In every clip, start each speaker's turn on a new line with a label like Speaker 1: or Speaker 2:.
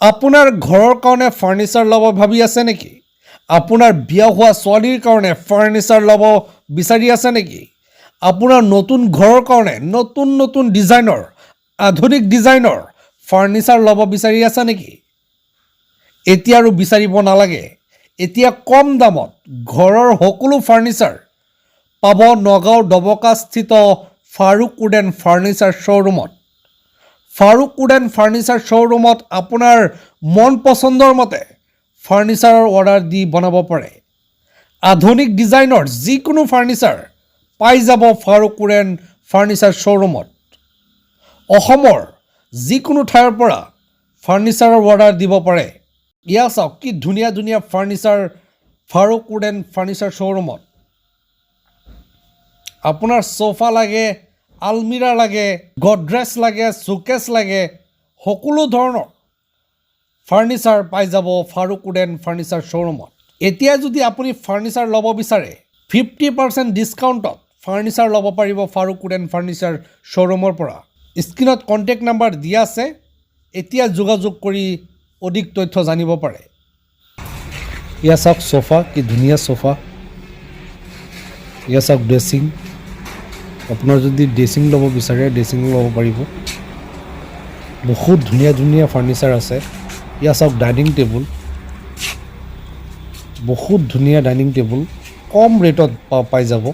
Speaker 1: আপোনাৰ ঘৰৰ কাৰণে ফাৰ্নিচাৰ ল'ব ভাবি আছে নেকি? আপোনাৰ বিয়া হোৱা ছোৱালীৰ কাৰণে ফাৰ্নিচাৰ ল'ব বিচাৰি আছে নেকি? আপোনাৰ নতুন ঘৰৰ কাৰণে নতুন নতুন ডিজাইনৰ, আধুনিক ডিজাইনৰ ফাৰ্নিচাৰ ল'ব বিচাৰি আছে নেকি? এতিয়া আৰু বিচাৰিব নালাগে। এতিয়া কম দামত ঘৰৰ সকলো ফাৰ্নিচাৰ পাব নগাঁও ডবকাস্থিত ফাৰুক উডেন ফাৰ্নিচাৰ শ্ব'ৰুমত। ফাৰুক উডেন ফাৰ্নিচাৰ শ্ব'ৰুমত আপোনাৰ মন পচন্দৰ মতে ফাৰ্নিচাৰৰ অৰ্ডাৰ দি বনাব পাৰে। আধুনিক ডিজাইনৰ যিকোনো ফাৰ্নিচাৰ পাই যাব ফাৰুক উডেন ফাৰ্নিচাৰ শ্ব'ৰুমত। অসমৰ যিকোনো ঠাইৰ পৰা ফাৰ্নিচাৰৰ অৰ্ডাৰ দিব পাৰে। এয়া চাওক, কি ধুনীয়া ধুনীয়া ফাৰ্নিচাৰ ফাৰুক উডেন ফাৰ্নিচাৰ শ্ব'ৰুমত। আপোনাৰ চ'ফা লাগে, আলমিৰা লাগে, গডৰেজ লাগে, শ্ব'কেছ লাগে, সকলো ধৰণৰ ফাৰ্নিচাৰ পাই যাব ফাৰুক উডেন ফাৰ্নিচাৰ শ্ব'ৰুমত। এতিয়া যদি আপুনি ফাৰ্নিচাৰ ল'ব বিচাৰে, 50% ডিছকাউণ্টত ফাৰ্নিচাৰ ল'ব পাৰিব ফাৰুক উডেন ফাৰ্নিচাৰ শ্ব'ৰুমৰ পৰা। স্ক্ৰীণত কণ্টেক্ট নাম্বাৰ দিয়া আছে, এতিয়া যোগাযোগ কৰি অধিক তথ্য জানিব পাৰে। এয়া চাওক চ'ফা, কি ধুনীয়া চ'ফা। এয়া চাওক ড্ৰেছিং। আপোনাৰ যদি ড্ৰেছিং ল'ব বিচাৰে, ড্ৰেছিং ল'ব পাৰিব। বহুত ধুনীয়া ধুনীয়া ফাৰ্নিচাৰ আছে। এয়া চাওক ডাইনিং টেবুল, বহুত ধুনীয়া ডাইনিং টেবুল, কম ৰেটত পাই যাব।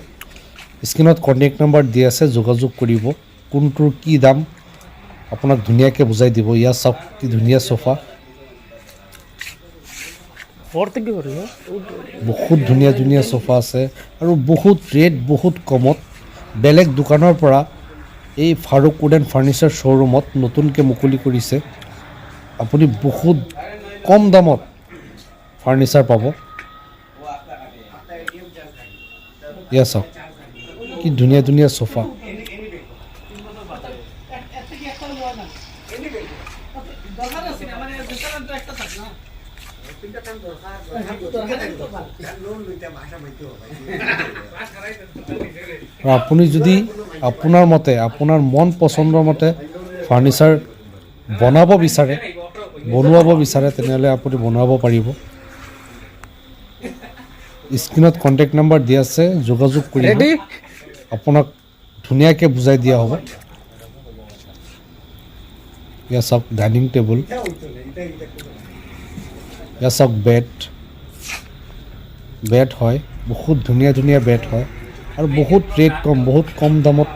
Speaker 1: স্ক্ৰীণত কণ্টেক্ট নাম্বাৰ দি আছে, যোগাযোগ কৰিব। কোনটোৰ কি দাম আপোনাক ধুনীয়াকৈ বুজাই দিব। ইয়াত চাওক, কি ধুনীয়া চোফা।
Speaker 2: ফৰ্থ কি কৰিব?
Speaker 1: বহুত ধুনীয়া ধুনীয়া চোফা আছে আৰু বহুত ৰেট বহুত কমত। বেলেগ দোকানৰ পৰা এই ফাৰুক উডেন ফাৰ্নিচাৰ শ্ব'ৰুমত নতুনকৈ মুকলি কৰিছে। আপুনি বহুত কম দামত ফাৰ্নিচাৰ পাব। এয়া চাওক, কি ধুনীয়া ধুনীয়া চোফা। আৰু আপুনি যদি আপোনাৰ মতে, আপোনাৰ মন পচন্দৰ মতে ফাৰ্নিচাৰ বনাব বিচাৰে, বনোৱাব বিচাৰে, তেনেহ'লে আপুনি বনাব পাৰিব। স্ক্ৰীণত কণ্টেক্ট নাম্বাৰ দিয়া আছে, যোগাযোগ কৰিব।
Speaker 2: ৰেডি।
Speaker 1: আপোনাক ধুনীয়াকৈ বুজাই দিয়া হ'ব। এয়া চাওক ডাইনিং টেবুল, এয়া চাওক বেড। বেড হয়, বহুত ধুনীয়া ধুনীয়া বেড হয় আৰু বহুত ৰেট কম। বহুত কম দামত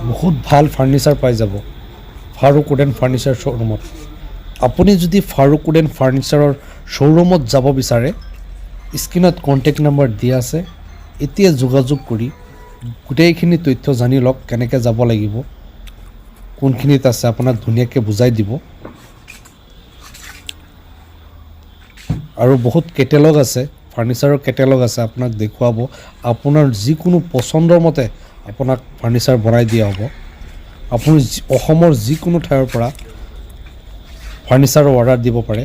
Speaker 1: বহুত ভাল ফাৰ্নিচাৰ পাই যাব ফাৰুক উডেন ফাৰ্নিচাৰ শ্ব'ৰুমত। আপুনি যদি ফাৰুক উডেন ফাৰ্নিচাৰৰ শ্ব'ৰুমত যাব বিচাৰে, স্ক্ৰীণত কণ্টেক্ট নাম্বাৰ দিয়া আছে, এতিয়া যোগাযোগ কৰি গোটেইখিনি তথ্য জানি লওক। কেনেকৈ যাব লাগিব, কোনখিনিত আছে, আপোনাক ধুনীয়াকৈ বুজাই দিব। আৰু বহুত কেটেলগ আছে, ফাৰ্নিচাৰৰ কেটেলগ আছে, আপোনাক দেখুৱাব। আপোনাৰ যিকোনো পচন্দৰ মতে আপোনাক ফাৰ্নিচাৰ বনাই দিয়া হ'ব। আপুনি অসমৰ যিকোনো ঠাইৰ পৰা ফাৰ্নিচাৰৰ অৰ্ডাৰ দিব পাৰে।